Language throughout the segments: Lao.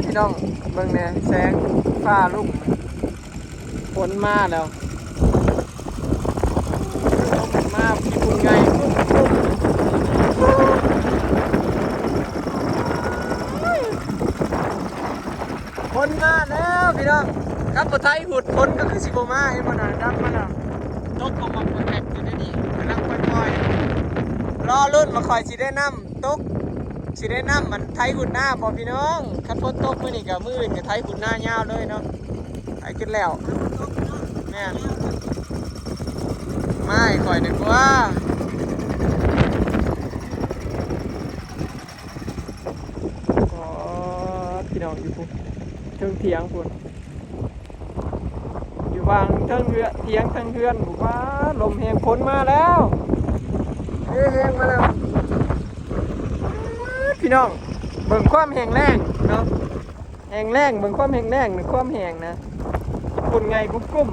ພີ່ນ້ອງເບິ່ງແດ່ ແສງຟ້າລຸ້ງ ຝົນມາແລ້ວ ຝົນມາ ຝຸ່ນໃຫຍ່ ຝົນມາແລ້ວພີ່ນ້ອງ. ຄັນບໍ່ໄທຫຸດ ຝົນກໍຄືຊິບໍ່ມາ ເຫັນບໍ່ນະ ດຳມາແລ້ວ. ຕົກຂອງມັນແປກຢູ່ໃນນີ້ ກຳລັງປ່ອຍໆ ລໍລຸ້ນວ່າຂ້ອຍຊິໄດ້ນ້ຳຕົກ ຊິໄດ້ນ້ຳມັນໄທຫຸດນາບໍ່ພີ່ນ້ອງ. ຄັນຝົນຕົກມື້ນີ້ກໍມື້ອື່ນກໍໄທຫຸດນາຍາວເລີຍເນາະ ໄຖຈົນແລ້ວ. ແມ່ນ ມາໃຫ້ຂ້ອຍແດ່ກວ່າ. ອໍ ພີ່ນ້ອງ ຢູ່ພຸ້ນ ເທິງຖຽງພຸ້ນ ຢູ່ຫວ່າງເທິງເຮືອນ ຖຽງເທິງເຮືອນພຸ້ນ. ວ້າ ລົມແຮງ ຝົນມາແລ້ວ ເອີ ແຮງມາແລ້ວ ພີ່ນ້ອງ. ເບິ່ງຄວາມແຫ້ງແລ້ງເນາະ ແຫ້ງແລ້ງ ເບິ່ງຄວາມແຫ້ງແລ້ງ ຄວາມແຫ້ງນະ ຝຸ່ນໃຫຍ່ກຸ້ມໆ.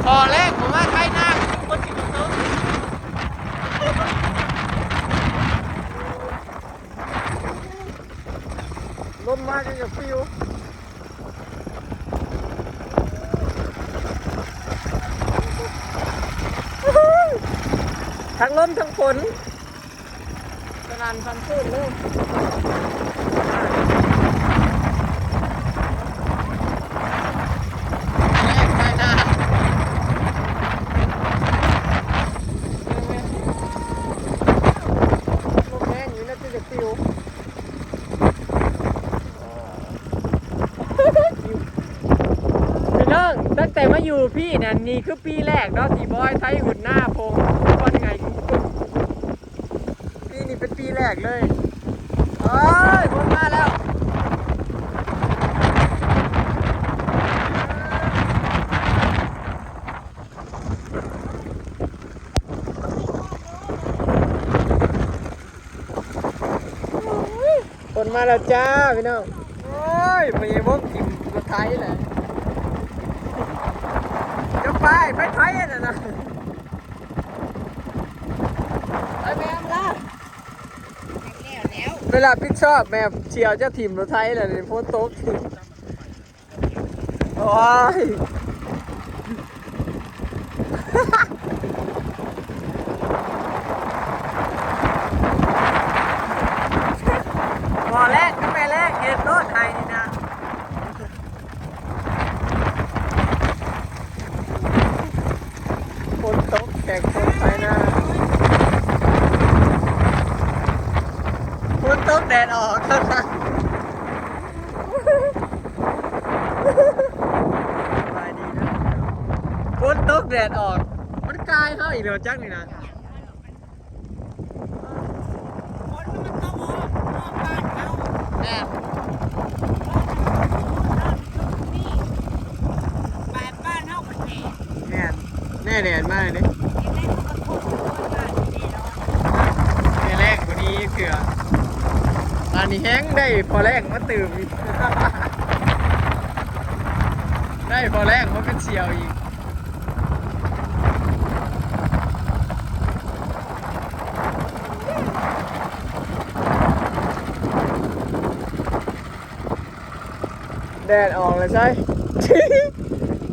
ພໍແລ້ວ ຜົມວ່າໄຖນາຄົນຊິຕົກ ລົມມາຈົນຈະປິວ. ທັງລົມທັງຝົນ ສະໜັ່ນພັນຟື້ນເລີຍ. ລົມແຮງຢູ່ນະ ຈົນຈະປິວ. ພີ່ນ້ອງ ຕັ້ງແຕ່ມາຢູ່ພີ້ນັ້ນ ນີ້ຄືປີແລກເນາະ ທີ່ບອຍໄຖຫຸດນາ ພົງ ກ່ອນໄຫງ່ກຸ້ມໆ. ປີນີ້ເປັນປີແລກເລີຍ. ໂອ້ຍ ຝົນມາແລ້ວ. ຝົນມາແລ້ວຈ້າພີ່ນ້ອງ. ໂອ້ຍ ພະຍາຍາມຖິ້ມລົດໄຖແຫຼະ. ຈະໄປ ໄປໄຖອັນນັ້ນນະ ໄປແມ່ນລະ. ເວລາຜິດຊອບແມ່ ຊິເອົາເຈົ້າຖິ້ມລົດໄຖແລ້ວນີ້ ຝົນຕົກ. ໂອ້ຍ ບໍ່ແລກກໍແມ່ແລກ ເຮັດໂລດໄຮ່ນີ້ນະ. ຝົນຕົກ ແຂກຄົນໄປນາ ຝົນຕົກແດດອອກ. ສະບາຍດີເດີ ຝົນຕົກແດດອອກ ມັນກາຍເຮົາອີກແລ້ວຈັກນີ້ນະ. ຝົນມັນຕົກອອກ ອອກບ້ານເຮົາ ແມ່ນ ບ້ານ ບ້ານເຮົາມັນແດດ ແມ່ນ ແນ່ແດດມາເດ້. ແນ່ແລ້ງກວ່ານີ້ເທື່ອ ບາດນີ້ແຮງໄດ້ພໍແລ້ງມາຕື່ມອີກ ໄດ້ພໍແລ້ງມາເປັນສ່ຽວອີກ. ແດດອອກແລ້ວໃສ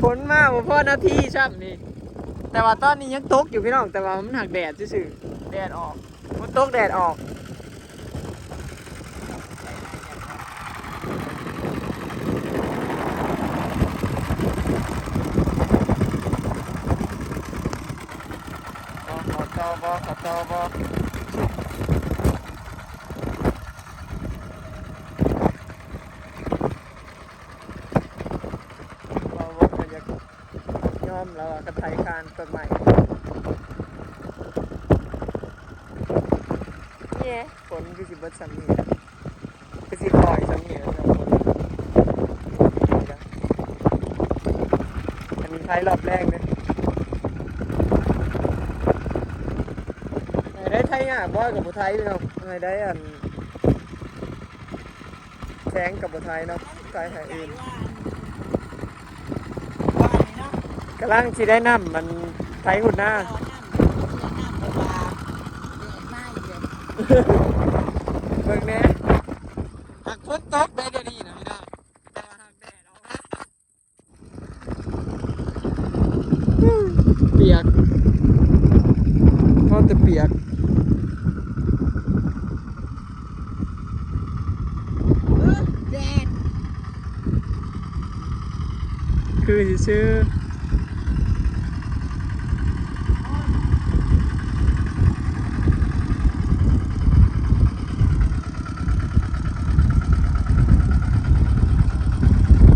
ຝົນມາບໍ່ພໍນາທີຊ້ຳນີ້. ແຕ່ວ່າຕອນນີ້ຍັງຕົກຢູ່ພີ່ນ້ອງ ແຕ່ວ່າມັນຫາກແດດຊື່ໆ ແດດອອກ ຝົນຕົກແດດອອກ. ຂໍຕໍ່ບໍ່ ຂໍຕໍ່ບໍ່ ບໍ່ ບໍ່ ກໍຢາກ ຍອມແລ້ວວ່າກະໄຖຄານຕົ້ນໄມ້. ເຢ້ ຝົນຄືຊິເບິດສ່ຳນີ້ ຄືຊິຄ່ອຍສ່ຳນີ້ແຫຼະ. ອັນນີ້ໄຖລອບແລງເດ້ ໃຫ້ໄດ້ໄຖຫຍ້າ ບອຍກໍບໍ່ໄຖເນາະ ໃຫ້ໄດ້ອັນ ແຊງກັບບໍ່ໄທເນາະ ໄກໃຫ້ອື່ນ. ກຳລັງຊິໄດ້ນ້ຳ ມັນໄຖຮຸ້ນນາ ເອົານ້ຳ ເອົານ້ຳ ເພາະວ່າແດດມາອີກແລ້ວ ເບິ່ງແດ່ ຫາກຝົນຕົກໄດ້ດຽວນີ້ນະພີ່ນ້ອງ ແຕ່ວ່າຫາກແດດອອກມາ ປຽກ ພໍແຕ່ປຽກ ເອີ ແດດ ຄືຊື່ໆ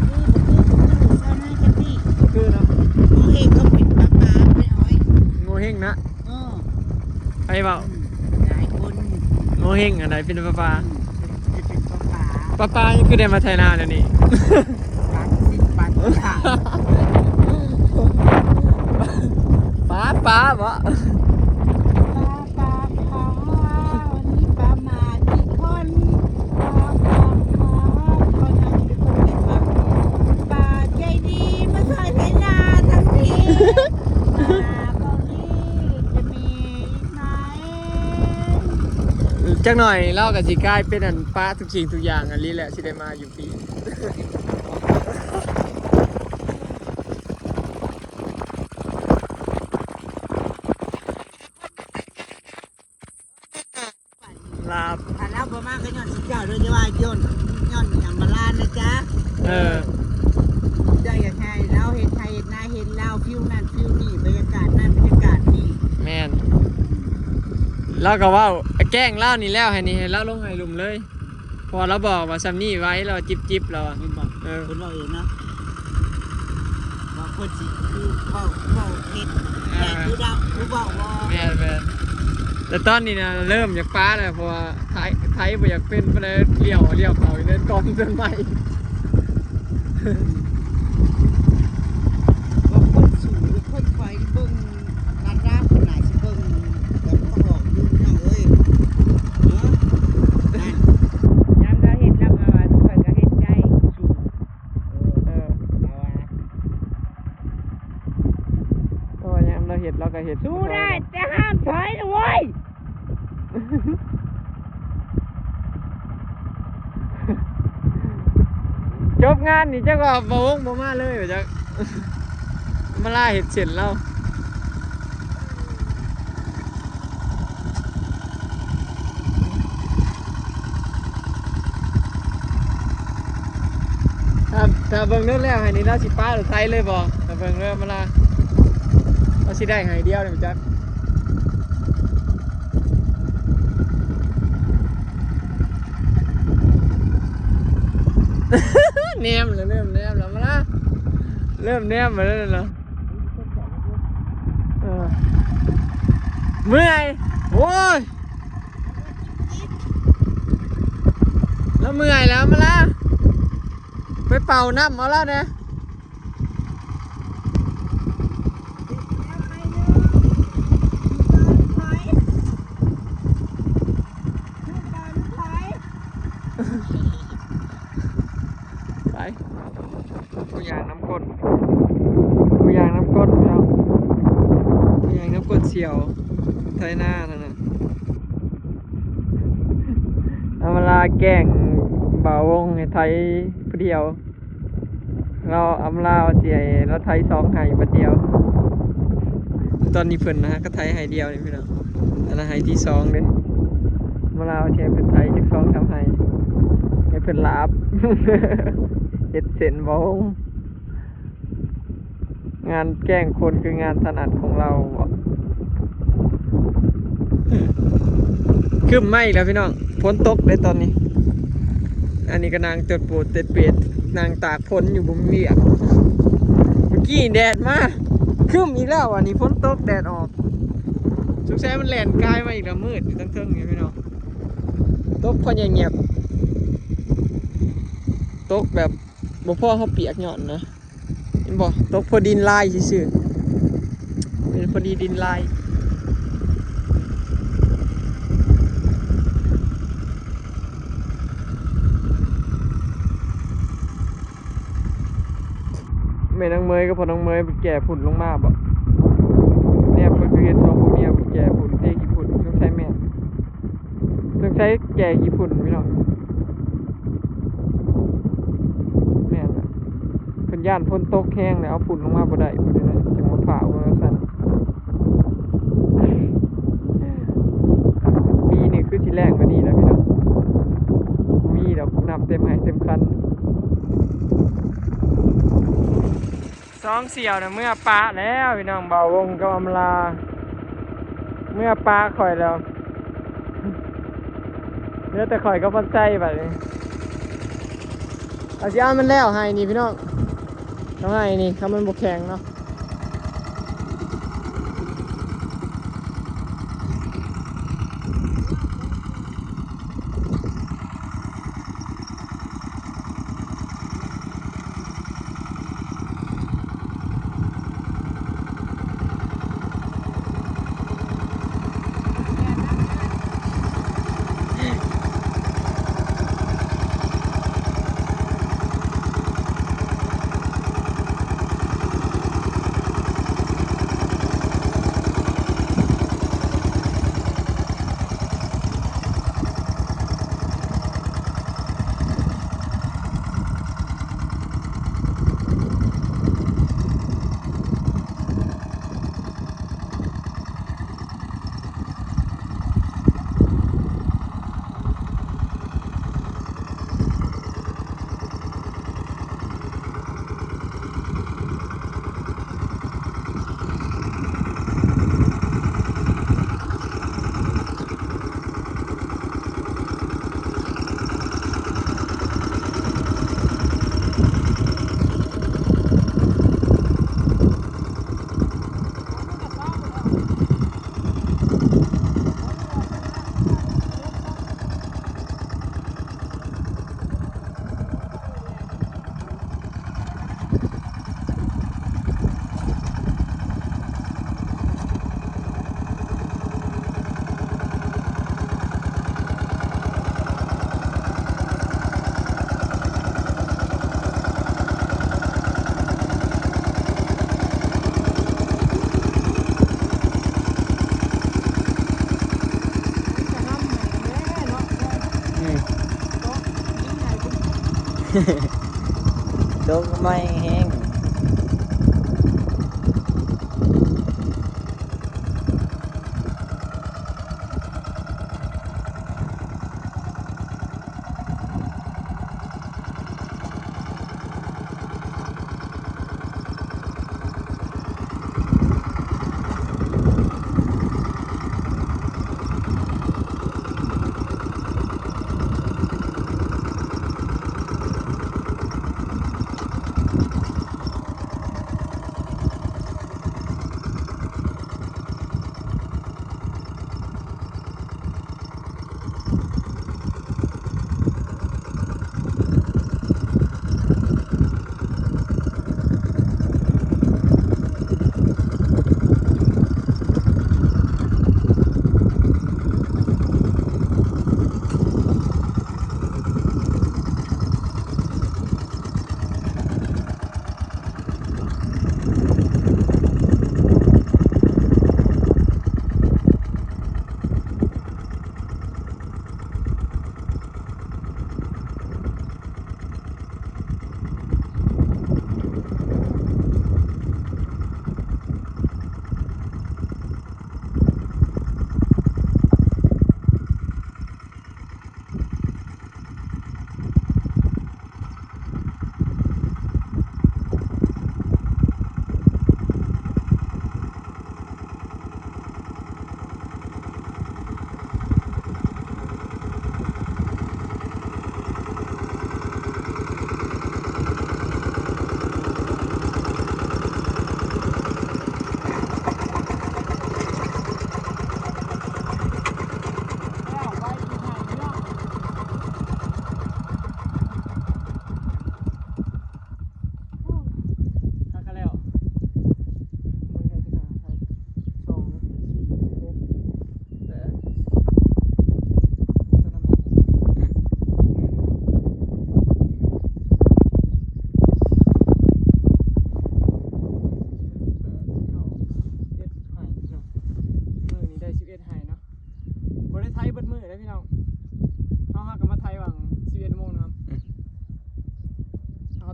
ຄືບໍ່ຄື ຄືຊາວນາກະຕິ ບໍ່ຄືເນາະ ໂງເຫ້ງກໍເປັນປາປາ ເປັນອ້ອຍ ໂງເຫ້ງນະ ເອີ ໃຜເວົ້າ? ອືມ ຫຼາຍຄົນ ໂງເຫ້ງອັນໃດເປັນປາປາ? ອືມ ເປັນ ເປັນປາປາ ປາປາຍັງຄືໄດ້ມາໄຖນາແນວນີ້ ປັດສິປັດ ປາປາບໍ? ປາປາຂອງເຮົາ ອັນນີ້ປາໝາກອີກຄົນ ປາປາຂອງເຮົາ ເຂົາໜ້າຈະເປັນຄົນເປັນປາ ປາໃຈດີມາຊ່ອຍໄຖນາທັງທີ ປາເກົາຫຼີຈະມີ ຈັກໜ່ອຍລາວກໍຊິກາຍເປັນອັນປາທຸກສິ່ງທຸກຢ່າງອັນນີ້ແຫຼະ ຊິໄດ້ມາຢູ່ປີ ລາວ ຖ້າລາວບໍ່ມາກໍຍ້ອນຊຸມເຈົ້າໂດຍ ແຕ່ວ່າຍ້ອນ ຍ້ອນອຳມາລານະຈ໊ະ ເອີ ເຈົ້າຢາກໃຫ້ລາວເຮັດໄຮ່ເຮັດນາ ເຫັນລາວວິວນັ້ນວິວນີ້ ບັນຍາກາດນັ້ນບັນຍາກາດນີ້ ແມ່ນ ລາວກໍເວົ້າແກ້ງລາວນີ້ແລ້ວ ໃຫ້ນີ້ ໃຫ້ລາວລົງໄຮ່ລຸ່ມເລີຍ ເພາະວ່າລາວບອກວ່າຊ່ຳນີ້ໄວ ລາວວ່າຈິບໆ ລາວວ່າ ແມ່ນບໍ່? ເອີ ເພິ່ນເວົ້າເອງນະ ວ່າເພິ່ນຊິຄືເວົ້າ ເວົ້າເຮັດ ແມ່ນຄືດຳ ຄືເວົ້າບໍ່ ແມ່ນໆ ແຕ່ຕອນນີ້ນະເລີ່ມຢາກປາແລ້ວ ເພາະວ່າໄຖ ໄຖບໍ່ຢາກເປັນປານໃດ ລ້ຽວ ລ້ຽວເຂົ້າຢູ່ໃນກອງຕົ້ນໄມ້ ວ່າຄົນສູງ ຄົນຄອຍເບິ່ງ ລາດລາວພຸ້ນນະ ຊິເບິ່ງແບບອອກຢູ່ພີ່ນ້ອງເອີຍ ເນາະ ນັ້ນ ຍາມລາວເຮັດລາວກໍວ່າ ຂ້ອຍກໍເຮັດໄດ້ ເອີ ເອີ ລາວວ່າ ເພາະວ່າຍາມລາວເຮັດ ລາວກໍເຮັດ ສູ້ໄດ້ແຕ່ຫ້າມຖອຍນະເວີຍ. ຈົບງານນີ້ຈັກວ່າບ່າວວົງບໍ່ມາເລີຍວ່າຈັກ ມາລາເຮັດເສັ້ນລາວ ຖ້າ ຖ້າເບິ່ງເດີແລ້ວໃຫ້ນີ້ລາວຊິປາລົດໄຖເລີຍບໍ່? ຖ້າເບິ່ງເດີມາລາ ລາວຊິໄດ້ໄຮ່ດຽວນີ້ບໍ່ຈັກ. ແນມແລ້ວ ເລີ່ມແນມແລ້ວ ມາລາ ເລີ່ມແນມມາແລ້ວນະ ເອີ ເມື່ອຍ ໂອ້ຍ ລາວເມື່ອຍແລ້ວ ມາລາ ໄປເປົ່ານ້ຳເອົາລາວແດ່. ໄປ ຜູ້ຍ່າງນຳກົ້ນ ຜູ້ຍ່າງນຳກົ້ນ ຜູ້ຍ່າງນຳກົ້ນສ່ຽວ ໄຖນານັ້ນນະ. ອຳມາລາແກ້ງບ່າວວົງໃຫ້ໄຖຜູ້ດຽວ. ລາວ ອຳມາລາວ່າຊິໃຫ້ລາວໄຖສອງໄຮ່ບາດດຽວ. ຕອນນີ້ເພິ່ນນະ ຫາກະໄຖໄຮ່ດຽວນີ້ພີ່ນ້ອງ. ອັນນັ້ນໄຮ່ທີສອງເດ້. ອຳມາລາວ່າຊິໃຫ້ເພິ່ນໄຖຈັກສອງສາມໄຮ່ ໃຫ້ເພິ່ນລາບ ເຮັດເສັ້ນບໍ່. ງານແກ້ງຄົນຄືງານຖະໜັດຂອງລາວບໍ? ຄຶ້ມມາອີກແລ້ວພີ່ນ້ອງ ຝົນຕົກເດ້ຕອນນີ້. ອັນນີ້ກໍນັ່ງຈົດໂປດເຕັດເປດ ນັ່ງຕາກຝົນຢູ່ ບໍ່ມີວຽກ. ເມື່ອກີ້ແດດມາ ຄຶ້ມອີກແລ້ວ ອັນນີ້ຝົນຕົກແດດອອກ. ສົງໄສມັນແລ່ນກາຍມາອີກແລ້ວ ມືດຢູ່ທາງເທິງນີ້ພີ່ນ້ອງ. ຕົກພໍແຍບໆ ຕົກແບບ ບໍ່ພໍເຮົາປຽກຍ້ອນນະ ເຫັນບໍ່? ຕົກພໍດິນລາຍຊື່ໆ ເປັນພໍດີດິນລາຍ. ເ ແມ່ນນາງເມຍກັບພໍ່ນາງເມຍເພິ່ນແກ່ຝຸ່ນລົງມາບໍ? ແນມເບິ່ງຄືເຫັນສອງຜົວເມຍເພິ່ນແກ່ຝຸ່ນ ເທຂີ້ຝຸ່ນ ສົງໄສແມ່ນ ສົງໄສແກ່ຂີ້ຝຸ່ນພີ່ນ້ອງ. ແມ່ນລະ ເພິ່ນຢ້ານຝົນຕົກແຮງແລ້ວເອົາຝຸ່ນລົງມາບໍ່ໄດ້ ເພິ່ນຈັ່ງມາພ້າວວ່າຊັ້ນ. ປີນີ້ຄືຊິແລ້ງກວ່ານີ້ແຫຼະພີ່ນ້ອງ ບໍ່ມີດອກ ນ້ຳເຕັມໄຮ່ເຕັມຄັນ. ສອງສ່ຽວນະເມືອປະແລ້ວພີ່ນ້ອງ ບ່າວວົງກັບອຳລາ ເມືອປະຂ້ອຍແລ້ວ ເຫຼືອແຕ່ຂ້ອຍກັບພອນໄຊບາດນີ້. ເອົາ ຊິເອົາມັນແລ້ວໄຮ່ນີ້ພີ່ນ້ອງ ເອົາໄຮ່ນີ້ ຄັນມັນບໍ່ແຂງເນາະ. ອືມ ດົກໄມ້ແຫ້ງ.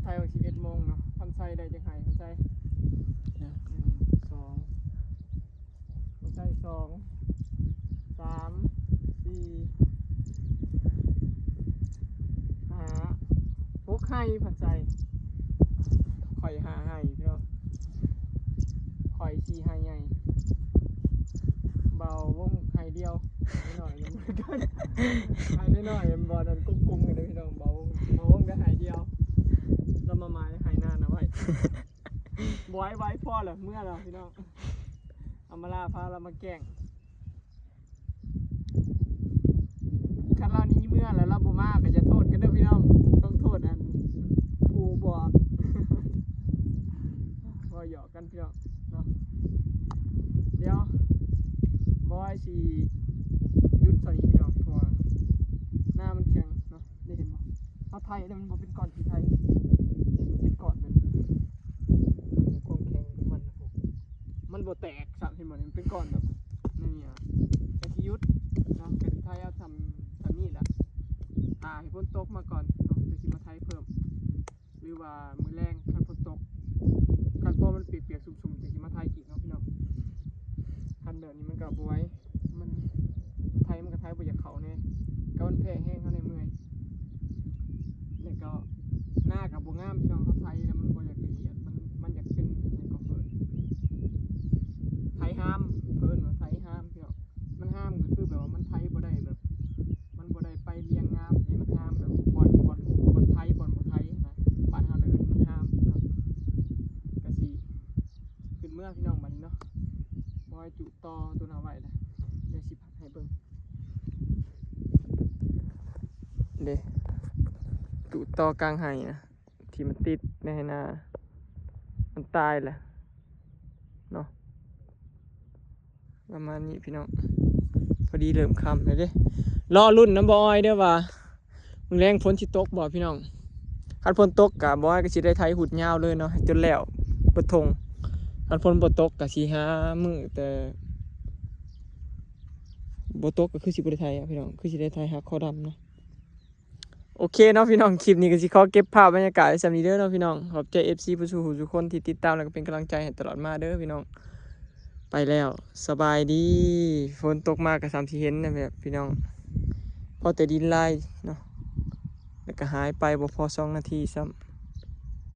ໄທວ່າສິບເອັດໂມງເນາະ. ພັນໄຊໄດ້ຈັກໄຮ່ ພັນໄຊ? ໜຶ່ງ ສອງ ພັນໄຊ ສອງ ສາມ ສີ່ ຫ້າ ຫົກໄຮ່ ພັນໄຊ. ຂ້ອຍຫ້າໄຮ່ພີ່ນ້ອງ ຂ້ອຍສີ່ໄຮ່ໃຫຍ່ ເບົາວົງໄຮ່ດຽວ ໄຮ່ນ້ອຍ ໄຮ່ນ້ອຍ ບໍ່ນັ້ນກຸກກຸງກັນເດີພີ່ນ້ອງ. ເບົາວົງ ເບົາວົງໄດ້ໄຮ່ດຽວ ລະມາໝາຍໄຮ່ນານເອົາໄວ້. ບໍ່ໄຫວ ພໍລະ ເມືອລະພີ່ນ້ອງ. ອຳມາລາພາລະມາແກ້ງ. ຄັນລາວໜີເມືອແລ້ວລາວບໍ່ມາ ກໍຢ່າໂທດກັນເດີພີ່ນ້ອງ ຕ້ອງໂທດອັນຜູ້ບອກ. ເວົ້າຫຍອກກັນພີ່ນ້ອງເນາະ. ດຽວບອຍຊິຢຸດເທົ່ານີ້ພີ່ນ້ອງ ເພາະວ່າໜ້າມັນແຂງເນາະ. ໄດ້ເຫັນບໍ່? ເຮົາໄຖແລ້ວມັນບໍ່ເປັນກ້ອນຂີ້ໄຖ ມັນເປັນກ້ອນແບບ ມັນມີຄວາມແຂງຂອງມັນນະ ມັນບໍ່ແຕກຊ້ຳ ເຫັນບໍ່? ນີ້ມັນເປັນກ້ອນແບບນີ້ອະ. ກະຊິຢຸດເນາະ ກະຊິໄຖເອົາຊ່ຳ ຊ່ຳນີ້ລະ ຖ້າໃຫ້ຝົນຕົກມາກ່ອນເນາະ ຈັ່ງຊິມາໄຖເພີ່ມ ຫຼືວ່າມື້ແລງຄັນຝົນຕົກ ຄັນພໍມັນປຽກໆຊຸ່ມໆ ຈັ່ງຊິມາໄຖອີກເນາະພີ່ນ້ອງ. ຄັນແບບນີ້ມັນກໍບໍ່ໄຫວ ມັນ ໄຖມັນກໍໄຖບໍ່ຢາກເຂົ້າແນ່ ກໍມັນແພ້ແຮງ ເຮົາແນ່ເມື່ອຍ ແລ້ວກໍນາກໍບໍ່ງາມພີ່ນ້ອງ. ເຮົາໄຖແລ້ວມັນບໍ່ຢາກລະອຽດ ມັນ ມັນຢາກເປັນຫຍັງກໍເອີ້ນ ໄຖຫາມ ເພິ່ນວ່າໄຖຫາມພີ່ນ້ອງ. ມັນຫາມກໍຄືແບບວ່າມັນໄຖບໍ່ໄດ້ແບບ ມັນບໍ່ໄດ້ໄປລຽງງາມເດ້ ມັນຫາມແບບບ່ອນ ບ່ອນ ບ່ອນໄຖ ບ່ອນບໍ່ໄຖນະ ບ້ານເຮົາເອີ້ນມັນຫາມເນາະ. ກະຊິຂຶ້ນເມືອພີ່ນ້ອງບັດນີ້ເນາະ. ບໍ່ໃຫ້ຈຸຕໍ່ຕົວນັ້ນໄວ້ລະ ດຽວຊິພັດໃຫ້ເບິ່ງເດ້ ຈຸຕໍ່ກາງໄຮ່ນະ ທີ່ມັນຕິດໃນໄຮ່ນາ ມັນຕາຍແລ້ວເນາະ. ປະມານນີ້ພີ່ນ້ອງ ພໍດີເລີ່ມຄ່ຳແລ້ວເດ້. ລໍລຸ້ນນຳບໍ່ອອຍເດີວ່າ ມື້ແລງຝົນຊິຕົກບໍ່ພີ່ນ້ອງ. ຄັນຝົນຕົກກະບໍ່ອອຍກໍຊິໄດ້ໄຖຫຸດຍາວເລີຍເນາະ ໃຫ້ຈົນແລ້ວເບິດທົ່ງ. ຄັນຝົນບໍ່ຕົກກະຊິຫາມື້ ແຕ່ບໍ່ຕົກກໍຄືຊິບໍ່ໄດ້ໄຖອະພີ່ນ້ອງ ຄືຊິໄດ້ໄຖຫາຄໍດຳເນາະ. ໂອເຄເນາະພີ່ນ້ອງ ຄລິບນີ້ກໍຊິຂໍເກັບພາບບັນຍາກາດໄວ້ສ່ຳນີ້ເດີເນາະພີ່ນ້ອງ. ຂອບໃຈເອັຟຊີຜູ້ສູ່ຜູ້ຄົນທີ່ຕິດຕາມ ແລ້ວກໍເປັນກຳລັງໃຈໃຫ້ຕະຫຼອດມາເດີພີ່ນ້ອງ. ໄປແລ້ວ ສະບາຍດີ. ຝົນຕົກມາກໍສ່ຳຊິເຫັນນະແບບພີ່ນ້ອງ ພໍແຕ່ດິນລາຍເນາະ ແລ້ວກໍຫາຍໄປ ບໍ່ພໍສອງນາທີຊ້ຳ.